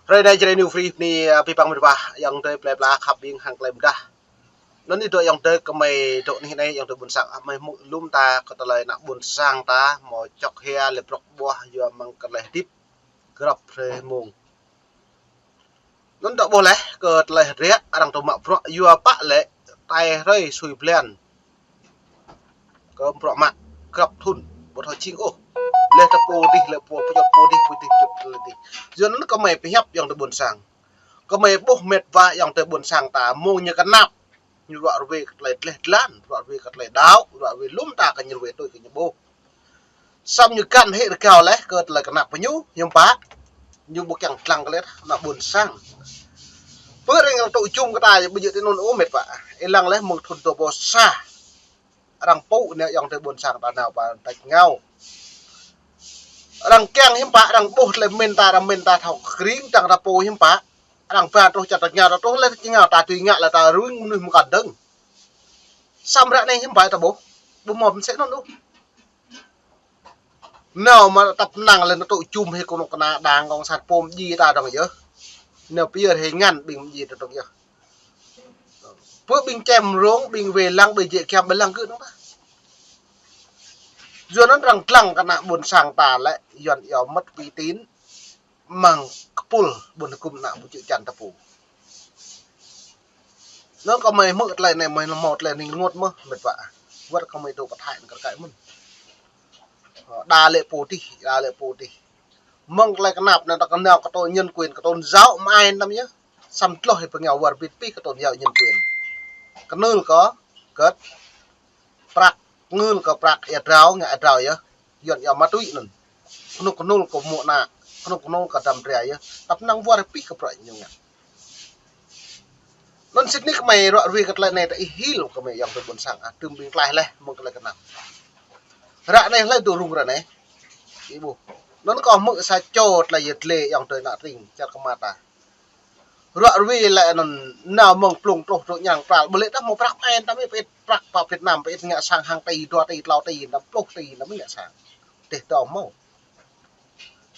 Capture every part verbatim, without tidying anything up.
Hrơi anai Jrai New Free anai, ah, pơpă mơ̆n ƀă, ayŏng adơi plơi pla khăp ƀing hăng tơlơi mơdah. Anŭn yơh dŏ ayŏng adơi kơmơi dŏ anih anai ayŏng adơi ƀuôn sang, ah, mơi hmư̆ lŏm ta kơ tơlơi ană ƀuôn sang ta, mơ̆ čŏk hia lĕ prŏk ƀuah yua mơ̆ng kơ tơlơi hơdip, grăp hrơi mông. Anŭn dŏ ƀuh laih kơ tơlơi hơdră, arăng tŭ mă bruă yua pă lĕ, tai hrơi sui blan. Kơ bruă mă, grăp thŭn, ƀu thâo jing ôh. Lĕ ta pô dih, lĕ pô pơčut pô dih, pô dih pơčut pô dih. Yua anŭn kơmơi pơhiăp ayŏng adơi ƀuôn sang. Kơmơi ƀuh met wa ayŏng adơi ƀuôn sang ta, mơ̆ng ñu kơnăp. Ñu ruă ruê kơ tơlơi dleh dlan, ruă ruê kơ tơlơi đaŏ, ruă ruê lŏm ta kơ ñu ruê tui kơ ñu ƀuh. Samơ̆ ñu găn hĭ rơgao laih kơ tơlơi kơnăp pơ ñu, hiư̆m pă. Ñu ƀu kiăng lăng kơ lĕ ană ƀuôn sang. Pơ rĭng arăng tŭ jum kơ ta, ƀu djơ̆ tui anŭn ôh met wa. Ih lăng laih mơ̆ng thŭn dua ƀôh sa. Arăng pŭ anai ayŏng adơi ƀuôn sang ta nao pơ tač rơngiao. Arăng kiăng hiư̆m pă, arăng ƀuh tơlơi mĭn ta, arăng mĭn ta thâo kring, tơdang ta pô hiư̆m pă. Arăng ba truh čar ta rơngiao, ta truh laih ta rơngiao, ta tui ngă laih ta rŭng mơnuih mơkăn dơ̆ng. Samơ̆ ră anai hiư̆m pă ta ƀuh, ƀu hmâo mơsĕ anŭn ôh. Nao mă tăp năng lĕ anŭn tŭ jum hĭ kơnuk kơna đảng cộng sản pô mơdjai ta dơ̆ng yơh. Nao pơyơr hĭ ngăn ƀing mơdjai ta dơ̆ng yơh. Pơ ƀing čem rông, ƀing wai lăng, ƀing jĕ kiăm, ƀing lăng gơ̆ dơ̆ng ta. Yua anŭn arăng lăng kơ ană ƀuôn sang ta lĕ, Yuan iâu mất uy tín. Mơ̆ng kơpul ƀôn hơkŭm ană ƀu čư̆ čan ta pô. Anŭn kơmơi hmư̆ tơlơi anai mơi hmâo tơlơi hning rơngot mơ̆n, met wa. Wơ̆t kơmơi dŏ pơthai anŭn kar kaĭ mơ̆n. Đa lĕ pô dih, đa lĕ pô dih. Mơ̆ng tơlơi kơnăp anai ta kơnao kơ tôn nhân quyền, kơ tôn giáo mơai anăm yơh. Samơ̆ tloh hĭ pơngiao wơr bĭt pih kơ tôn giáo nhân quyền. Kơnưl kơ, kơ prăk, kơnưl kơ prăk ia drao, ngă ia drao yơh. Yuan iâu ma túy anŭn. Kơnuk kơnul kơ mơ̆ng ană, kơnuk kơnul kơ dăm dra yơh. Tăp năng wơr pih kơ bruă ñu ngă. Anŭn sĭt nik kơmơi ruă ruê kơ tơlơi anai ta ih hil kơmơi ayŏng adơi ƀuôn sang, ah, tơm ƀing tlaih laih mơ̆ng tơlơi kơnăp. Ră anai hlơi dŏ rŭng ră anai. Ih ƀuh. Anŭn kâo hmư̆ sa čô tơlơi yơh tơlơi ayŏng adơi ană tring, čar kơmă ta. Ruă ruê lĕ anŭn nao mơ̆ng Plung truh dŏ Ñang Pral. Ƀu lĕ ta hmâo prăk mơai anăm, pơit prăk pơ Việt Nam, pơit ngă sang hăng tỉ, dua tỉ, klâo tỉ, năm pluh tỉ, anăm ngă sang. Teh dŏ hmâo.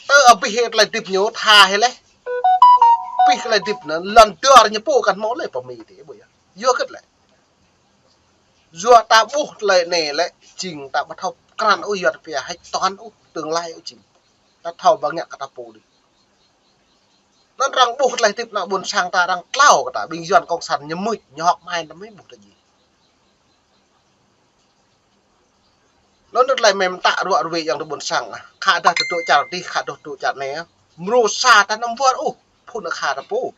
Tơ abih hĭ tơlơi hơdip ñu tha hĭ laih. Abih tơlơi hơdip anŭn lŏn dơr ñu pô kăn hmâo lĕ pơ Mi tih ƀu yơh. Yua hơget lĕ. Yua ta ƀuh tơlơi anai lĕ jing ta ƀu thâo krăn ôh, yua ta pia hĕč toan ôh, tương lai ôh jing. Ta thâo ƀu ngă kơ ta pô dih. Anŭn arăng ƀuh tơlơi hơdip ană ƀuôn sang ta arăng tlao kơ ta, ƀing Yuan cộng sản ñu mưč, ñu hŏk mơai anăm ƀuh ta jing. Anŭn tơlơi mơ̆n ta ruă ruê ayŏng adơi ƀuôn sang, ah. Khă dah ta dŏ čar dih, khă dah dŏ čar anai, ah. Mrô sa ta anăm wơr ôh, phŭn akha ta pô.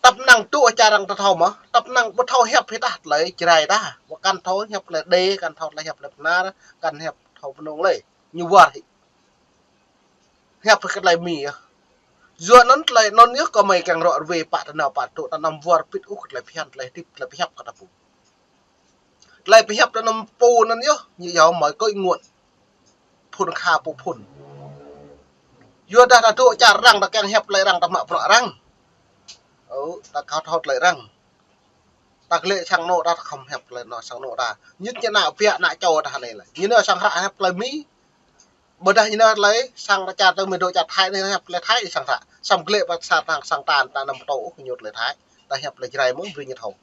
Tăp năng dŏ čar arăng ta thâo mơ̆, tăp năng ƀu thâo hiăp hĭ tah tơlơi Jrai ta. Ƀu kăn thâo hiăp tơlơi Đê, kăn thâo tơlơi hiăp tơlơi Bơnar, kăn hiăp thâo Mơnông lĕ. Ñu wơr hĭ. Hiăp kơ tơlơi Mi yơh. Yua anŭn tơlơi anŭn yơh kơmơi kiăng ruă ruê pă ta nao pă dŏ ta anăm wơr bĭt ôh kơ tơlơi phiăn, tơlơi hơdip, tơlơi pơhiăp kơ ta pô. Tơlơi pơhiăp ta anăm pô anŭn yơh, ñu iâu mơi kơi nguồn. Phŭn akha pô phŭn. Yua dah ta dŏ čar arăng ta kiăng hiăp tơlơi arăng ta mă bruă arăng. Ơ, ta khŏm thâo tơlơi arăng. Ta glĕ sang anŏ ta khŏm hiăp tơlơi anŏ sang anŏ ta. Ñu ñu ană ƀiă ană čô ta anai lĕ. Ñu anai sang hră hiăp tơlơi Mi. Ƀôdah ñu anai tơlơi sang ta čar ta mơ̆ dŏ čar Thái anai hiăp tơlơi Thái sang ta. Samơ̆ glĕ pơ sang ta, sang ta ta anăm pơtô ôh ñu tơlơi Thái. Ta hiăp tơlơi Jrai mơ̆ brơi ñu thâo.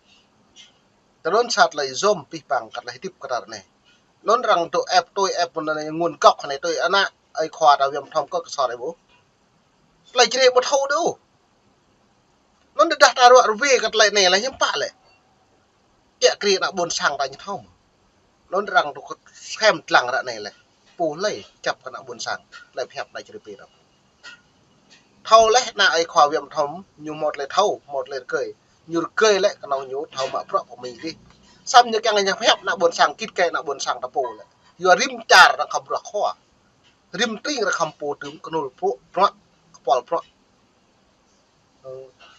Tơdơi sa tơlơi yom pih păng kơ tơlơi hơdip kơ ta anai. Anŭn arăng dŏ ĕp tui ĕp mơ̆n anai nguồn gốc anai tui ană ơi khua ta Viêm Thom kơ kơsor ih ƀuh. Tơlơi Jrai ƀu thâo dih ôh. Anŭn dah ta ruă ruê kơ tơlơi anai lĕ hiư̆m pă lĕ. Kiă kriê ană ƀuôn sang ta ñu thâo. Anŭn arăng dŏ kơ sem lăng ră anai lĕ. Pô hlơi čăp kơ ană ƀuôn sang. Tơlơi pơhiăp ană Jrai pê răm. Thâo laih ană ơi khua Viêm Thom, ñu hmâo tơlơi thâo, hmâo tơlơi rơgơi. Ñu rơgơi lĕ kơnơ̆ng ñu thâo mă bruă pơ Mi dih. Samơ̆ ñu kiăng ñu pơhiăp ană ƀuôn sang, git gai ană ƀuôn sang ta pô lĕ. Yua rĭm čar arăng khŏm bruă khua. Rĭm tring arăng khŏm pô tơm kơnul pô, bruă, kơpal bruă. Ơ,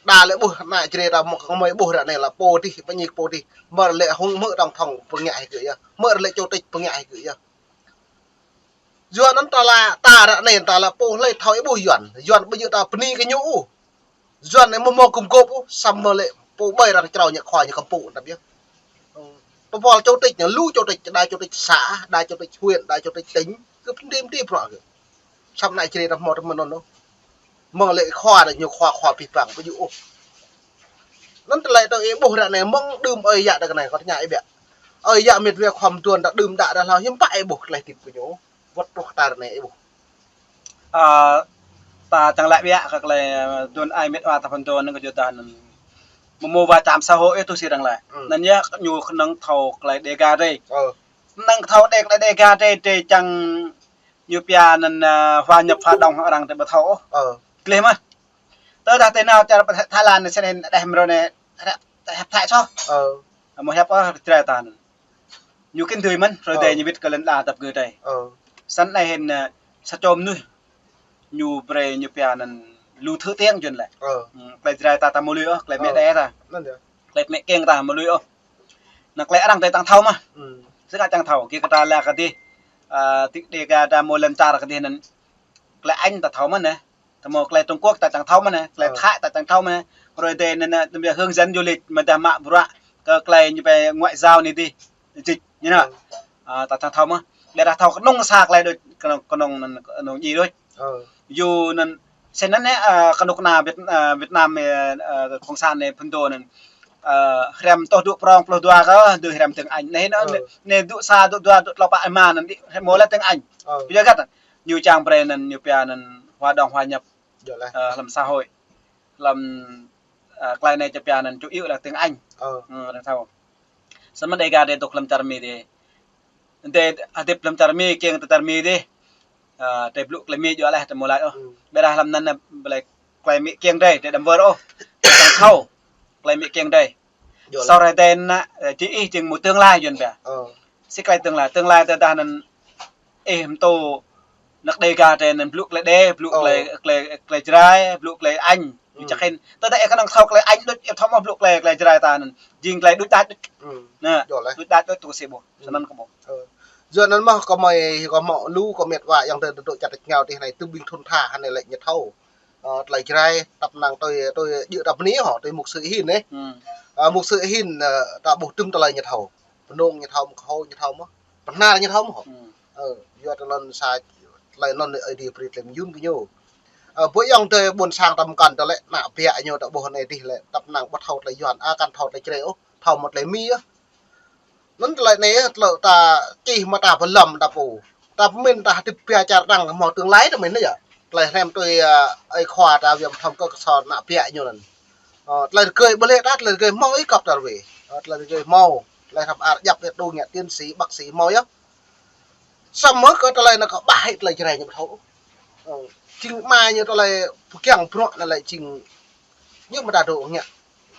đa lĕ ƀuh ană Jrai ta mơ̆ kơmơi ƀuh ră anai lĕ pô dih, pơñik pô dih. Mơ̆ lĕ hŭng mơ̆ tổng thống pơngă hĭ gơ̆ yơh. Mơ̆ lĕ chủ tịch pơngă hĭ gơ̆ yơh. Yua anŭn ta lĕ, ta ră anai ta lĕ pô hlơi thâo ih ƀuh Yuan. Yuan ƀu djơ̆ ta bơni kơ ñu ôh. Yuan anai mơ̆ hmâo gum gôp ôh, samơ̆ lĕ pô ƀai arăng črâo ñu khua ñu kăm pŭ tơbiă. Tơpul chủ tịch ñu lu chủ tịch, đa chủ tịch xã, đa chủ tịch huyện, đa chủ tịch tỉnh, kơ pơdĭm dĭm bruă kơ. Samơ̆ ană Jrai ta hmâo tơmơ̆n anŭn ôh. Mơ̆ng lĕ khua đa ñu khua khua pih păng ƀu djơ̆ ôh. Anŭn tơlơi tơ ih ƀuh ră anai mơ̆ng đưm ơi yă đa kơ anai kâo tơña ih biă. Ơi yă mĕt wa khua mơtuan đa đưm đă đa hlâo hiư̆m pă ih ƀuh tơlơi hơdip kơ ñu. Wơ̆t truh kơ ta ră anai ih ƀuh. Ơ, ta čang lăi biă kơ tơlơi, ơ, đưm ai mĕt wa ta pơtuan anŭn kơ yua dah anŭn. Mơ̆ mơ̆ wa čăm xã hội ih tui si arăng lăi. Anŭn yơh ñu kơnơ̆ng thâo tơlơi Dega dih. Kơnơ̆ng thâo Dega, tơlơi Dega dih, dih čang ñu pia anŭn, ơ, hòa nhập hòa đồng arăng dih ƀu thâo ôh. Gleh mơ̆. Tơdah tơ nao čar Thái Lan anai sĭt anai đeh mrô anai, hep, hep Thái soh. Mơ̆ hep ôh Jrai ta anŭn. Ñu kĭn tui mơ̆n, hrơi dih ñu wĭt kơ lŏn đa dăp gơ̆ dih. Sĭt anai hĭn, ơ, sa čô mơnuih. Ñu brơi ñu pia anŭn lu thứ tiếng Yuan lĕ. Tơlơi Jrai ta ta mơ̆ lui ôh, tơlơi mĕ đe ta. Tơlơi mĕ kiăng ta mơ̆ lui ôh. Anŭn tơlơi arăng dih čang thâo mơ̆. Sĭt kơ čang thâo, kơ ta lăi kơ dih. Ơ, ti Dega ta mơ̆ lŏn čar kơ dih anŭn. Tơlơi Anh ta thâo mơ̆n anai. Tơ mơ̆ tơlơi Trung Quốc ta čang thâo mơ̆n anai, tơlơi Thái ta čang thâo mơ̆n anai. Hrơi dih anŭn, anŭn, tơlơi hướng dẫn du lịch mơ̆ dah mă bruă kơ tơlơi ñu pia ngoại giao anai dih. Dịch, ñu anŭn. Ơ, ta čang thâo mơ̆. Ƀiă dah thâo kơnơ̆ng sa tơlơi đôč, kơnơ̆ng, kơnơ̆ng anŭn, kơnơ̆ng djai đôč. Yua anŭn, sĭt anŭn anai, ơ, kơnuk kơna Việt, ơ, Việt Nam, ơ, ơ, Cộng sản anai phun dô anŭn. Ơ, hriăm tŏh dŏ prong pluh dua kơ, dŏ hriăm tiếng Anh. Anai, anŭn, anai dŏ sa, dŏ dua, dŏ tlâo pă rơma anŭn, dih, hriăm mơ̆ lĕ tiếng Anh. Ƀiă găt. Ñu čang brơi anŭn, ñu pia anŭn hòa đồng hòa nhập. Ơ, hlăm xã hội. Hlăm, ơ, tơlơi anai čang pia anŭn chủ yếu là tiếng Anh. Ơ, arăng thâo. Samơ̆ Dega dih dŏ hlăm čar Mi dih. Dih hơdip hlăm čar Mi, kiăng tơ čar Mi dih. Ơ, dih blŭ tơlơi Mi djơ̆ leh, tơ mơ̆ lăi ôh. Ƀiă dah hlăm anŭn anai, ƀơi tơlơi mĕ kiăng dih, dih đăm wơr ôh. Čang thâo. Tơlơi mĕ kiăng dih. Sô rai dih anŭn, ơ, či ih jing mơ̆ tương lai Yuan pia. Sĭt tơlơi tương lai, tương lai tơdah anŭn ih mơ̆ tơ anăk Dega dih anŭn blŭ tơlơi đe, blŭ tơlơi, tơlơi, tơlơi Jrai, blŭ tơlơi Anh. Ñu čang hĭn. Tơdah ih kơnơ̆ng thâo tơlơi Anh đôč, ih thâo mơ̆ blŭ tơlơi, tơlơi Jrai ta anŭn. Jing tơlơi đuč đač đôč. Anŭn, đuč đač đôč tui si ƀuh. Sĭt anŭn kơ ƀuh. Yua anŭn mơ̆ kơ mơi, kơ mơi lu kơ mĕt wa ayŏng adơi dŏ čar tač rơngiao dih anai tơ ƀing thŭn tha anai lĕ ñu thâo. Ơ, tơlơi Jrai, tăp năng tui, tui djơ̆ tăp anai hŏ, tui mục sư Hin anai. Ơ, mục sư Hin, ơ, ta ƀuh tŭm tơlơi ñu thâo. Pơnông ñu thâo mơ̆, kơhô ñu thâo mơ̆. Pơhnar ñu thâo mơ̆ hŏ. Ơ, yua tơlơi anŭn sa, tơlơi anŭn Ơi Adai brơi tơlơi mơyŭn kơ ñu. Ơ, ƀơi ayŏng adơi ƀôn sang ta mơkăn ta lĕ, anăk biă ñu ta ƀuh anai dih lĕ, tăp năng ƀu thâo tơlơi Yuan, ơ, kăn thâo tơlơi Jrai ôh, thâo mơ̆ tơlơi Mi ôh. Anŭn tơlơi anai, tơlơi ta čih mơ̆ ta pơlŏm ta pô. Ta pơmĭn ta hơdip biă čar arăng hmâo tương lai ta mĭn yơh. Tơlơi hrăm tui, ơ, ơi khua ta wơ̆t thâo kơ kơsŏ anăk biă ñu anŭn. Ơ, tơlơi rơgơi ƀu lĕ ta, tơlơi rơgơi hmâo ih kăp ta rơwĕ. Ơ, tơlơi rơgơi hmâo. Tơlơi hrăm ar djăp ih đu ngă tiến sĩ, bác sĩ hmâo yơh. Samơ̆ kơ tơlơi anŭn kơ ƀah ih tơlơi Jrai ñu ƀu thâo. Ơ, jing mă ñu tơlơi pơkiăng bruă anŭn lĕ jing ñu mơ̆ ta dŏ ngă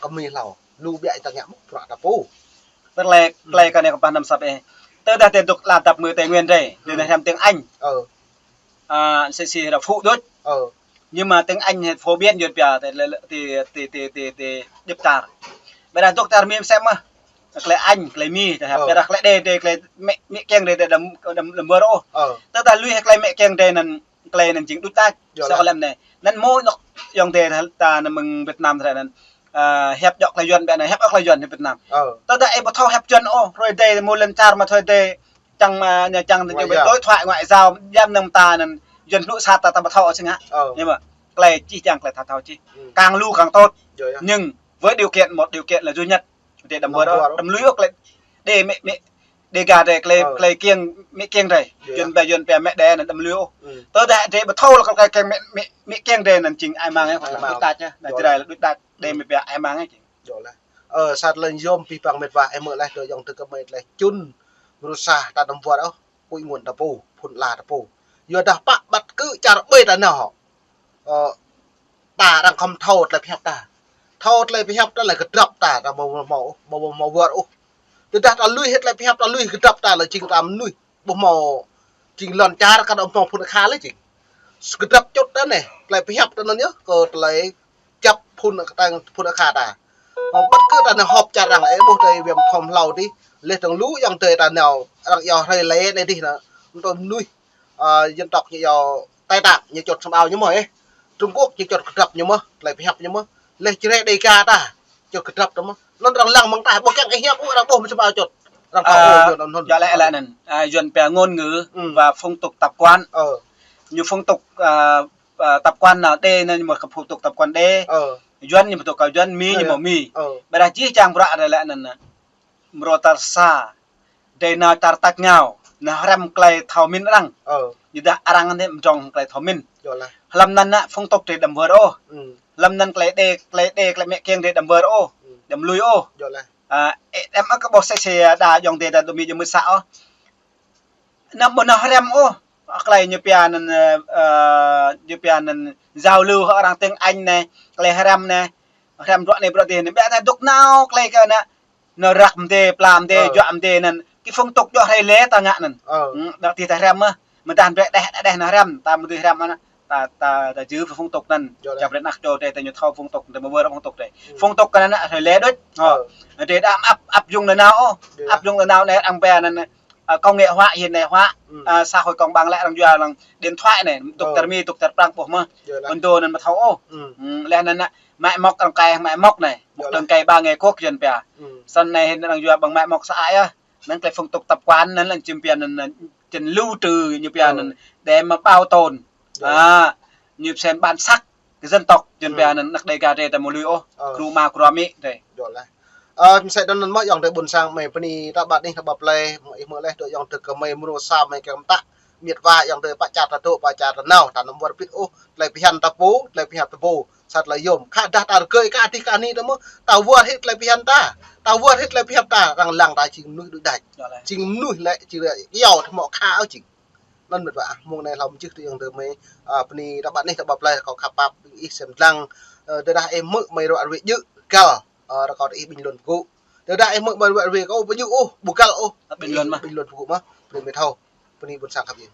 kơ Mi hlâo. Lu biă ih ta ngă mơ̆ bruă ta pô. Tơlơi, tơlơi kơ anai kơ ƀah anăm săp ih. Tơdah dih dŏ lăm dăp mơ̆ Tây Nguyên dih, dih anai hrăm tiếng Anh. Ơ. Ơ, sĭt sĭt hrăm phu đôč. Ơ. Nhưng mà tiếng Anh phổ biến Yuan pia, ti, ti, ti, ti, ti, ti, djŏp čar. Ƀiă dah dŏ čar Mi mơsĕ mơ̆. Tơlơi Anh, tơlơi Mi, ƀiă dah tơlơi đe, đe, tơlơi mĕ, mĕ kiăng dih, dih đăm, đăm, đăm wơr ôh. Tơdah lui tơlơi mĕ kiăng dih anŭn, tơlơi anŭn jing đuč đač. Yơh. Sa kơ lăm anai. Anŭn mơ̆ anŏ ayŏng adơi ta anŭn mơ̆ng Việt Nam ta anŭn. Ơ, hiăp djŏ tơlơi Yuan ƀiă anai, hiăp ôh tơlơi Yuan hiăp Việt Nam. Ơ. Tơdah ih ƀu thâo hiăp Yuan ôh, hrơi dih mơ̆ lŏn čar mơ̆ hrơi dih čang mă, ñu čang ngoại giao, đối thoại ngoại giao, jăm năng ta anŭn Yuan blŭ sat ta, ta ƀu thâo ôh sĭt ngă. Ơ. Nhưng mà tơlơi čih čang tơlơi ta thâo čih. Càng lu càng tốt. Yơh, yơh. Nhưng với điều kiện, một điều kiện là duy nhất. Dih đăm wơr ôh, đăm lui ôh tơlơi đe mĕ, mĕ, Dega dih tơlơi, tơlơi kiăng, mĕ kiăng dih. Yơh. Yuan ƀiă, Yuan ƀiă mĕ đe anŭn đăm lui ôh. Tơdah dih ƀu thâo lŏ tơlơi kiăng mĕ, mĕ, mĕ kiăng dih anŭn jing ai mang ih, đuč đač yơh. Anŭn Jrai lĕ đuč đač, đe mĕ ƀiă ai mang ih jing. Yơh lĕ. Ơ, sa tơlơi yôm pih păng mĕt wa ih mơ̆ lĕ tơ ayŏng adơi kơ mơi tơlơi čun mrô sa ta đăm wơr ôh, pui ngôn ta pô, phŭn ala ta pô. Yua dah pă ƀăt kơ čar ƀơi ta anai hŏ. Ơ, ta arăng khŏm thâo tơlơi pơhiăp ta. Thâo tơlơi pơhiăp ta lĕ kơdrăp ta, ta ƀu hmâo, ƀu hmâo wơr ôh. Tơdah ta lui hĭ tơlơi pơhiăp ta lui kơdrăp ta lĕ jing ta mơnuih. Ƀu hmâo jing lŏn čar kăn ƀu hmâo phŭn akha lĕ jing. Kơdrăp čut ta anai, tơlơi pơhiăp ta anŭn yơh, kơ tơlơi djăp phŭn, phŭn akha ta. Ƀăt kơ ta anai họp čar arăng, ih ƀuh tơlơi wơ̆t thâo hlâo dih, leh tơng lu ayŏng adơi ta nao, arăng iâu hrơi lễ anai dih anŭn. Mơ̆ tơ mơnuih, ơ, dân tộc ñu iâu Tây Tạng ñu čut sơm ao ñu mơ̆ ih. Trung Quốc ñu čut kơdrăp ñu mơ̆, tơlơi pơhiăp ñu mơ̆. Leh Jrai Dega ta čut kơdrăp ta mơ̆. Anŭn arăng lăng mơ̆ng ta, ƀu kiăng ih hiăp ôh, arăng ƀuh mơ̆ sơm ao čut. Arăng thâo ôh, anŭn, anŭn. Yơh lĕ, lĕ anŭn. Ơ, Yuan pia ngôn ngữ và phong tục tập quán. Ơ. Ñu phong tục, ơ, Ơ, tập quán nao đe anŭn ñu mă kơ phong tục tập quán đe. Ơ. Yuan ñu mă tŭ kơ Yuan, Mi ñu mă Mi. Ơ. Ƀiădah jih jang bruă adih lĕ anŭn nă. Mrô tal sa. Đe nao tar tak ngao. Nao hrăm tơlơi thâo mĭn arăng. Ơ. Ñu dah arăng anai mdrŏng tơlơi thâo mĭn. Hlăm anŭn nă phong tục đe đăm wơr ôh. Hlăm anŭn tơlơi đe, tơlơi đe, tơlơi mĕ kiăng đe đăm wơr ôh. Đăm lui ôh. Ơ, ơ, đăm ăt kơ ƀuh sĕ sĕ đa ayŏng adơi ta dŏ Mi djơ̆ mơ̆ sa ôh. Anăm ƀu nao hrăm ôh. Tơlơi ñu pia anŭn, ơ, ơ, ñu pia anŭn giao lưu hăng arăng tiếng Anh anai, tơlơi hrăm anai, hrăm bruă anai bruă adih anai. Ƀiă ta dŏ nao tơlơi kơ ană, nao răk mơdê, pla mơdê, juă mơdê anŭn. Kơ phong tục djŏ hrơi lĕ ta ngă anŭn. Ơ. Hm, đa tih ta hrăm mơ̆, mơ̆ dah brơi đeh, đeh nao hrăm, ta mơ̆ dưi hrăm anŭn. Ta, ta, ta dưi phong tục anŭn. Čang brơi ană čô đe ta ñu thâo phong tục, ta mơ̆ wơr phong tục đe. Phong tục kơ anŭn hrơi lĕ đôč. Ơ. Đe đăm áp, áp dụng nanao ôh. Áp dụng nanao anai arăng pia anŭn, ơ, công nghệ hóa, hiện đại hóa, ơ, xã hội công bằng lĕ arăng yua lăng điện thoại anai, tŭk čar Mi, tŭk čar Prăng ƀuh mơ̆. Ƀôn đô anŭn mơ̆ thâo ôh. Hm, lĕ anŭn nă, mă mŏk arăng kơi, mă mŏk anai. Một đường cày ba nghề quốc Yuan pia. Snăn anai hĭn arăng yua ƀơ̆ng mă mŏk sa ai ah. Anŭn tơlơi phong tục tập quán anŭn lĕ čim pia anŭn, ơ, chân lưu trữ ñu pia anŭn, để mà bảo tồn. Ơ. Ơ, ñu pơsĕn bản sắc cái dân tộc Yuan pia anŭn, anăk Đêga adih ta mơ̆ lui ôh. Ơ. Gru ama gru amĭ adih. Ơ, mơsĕ anŭn mơ̆ ayŏng adơi ƀôn sang mơi bơni ta ƀă anih ta ƀă plơi, mơi hmư̆ laih dŏ ayŏng adơi kơ mơi mrô sa mơi kiăng mơtă. Miêt wa ayŏng adơi pă čar ta dŏ, pă čar ta nao, ta anăm wơr bĭt ôh, tơlơi phiăn ta pô, tơlơi phiăn ta pô, sa tơlơi yôm. Khă dah ta rơgơi kơ adih kơ anih ta mơ̆, ta wơr hĭ tơlơi phiăn ta. Ta wơr hĭ tơlơi phiăn ta, arăng lăng ta jing mơnuih đuaĭ đač. Jing mơnuih lĕ, jing lĕ, yua tơmŏ khă ôh jing. Anŭn mĕt wa, mơ̆ng anai hlâo mơčih tui ayŏng adơi mơi, ơ, bơni ta ƀă anih ta ƀă plơi, kâo khăp pap ih sem dlăng, ơ, tơdah ih hmư̆ mơi ruă ruai djơ̆, găl, ơ, rơkâo ih bình luận pơgŭ. Tơdah ih hmư̆ mơi ruă ruai kâo ƀu djơ̆ ôh, ƀu găl ôh, bình luận mơ̆. Bình luận pơgŭ mơ̆, bơni mơi thâo, bơni ƀôn sang khăp ih.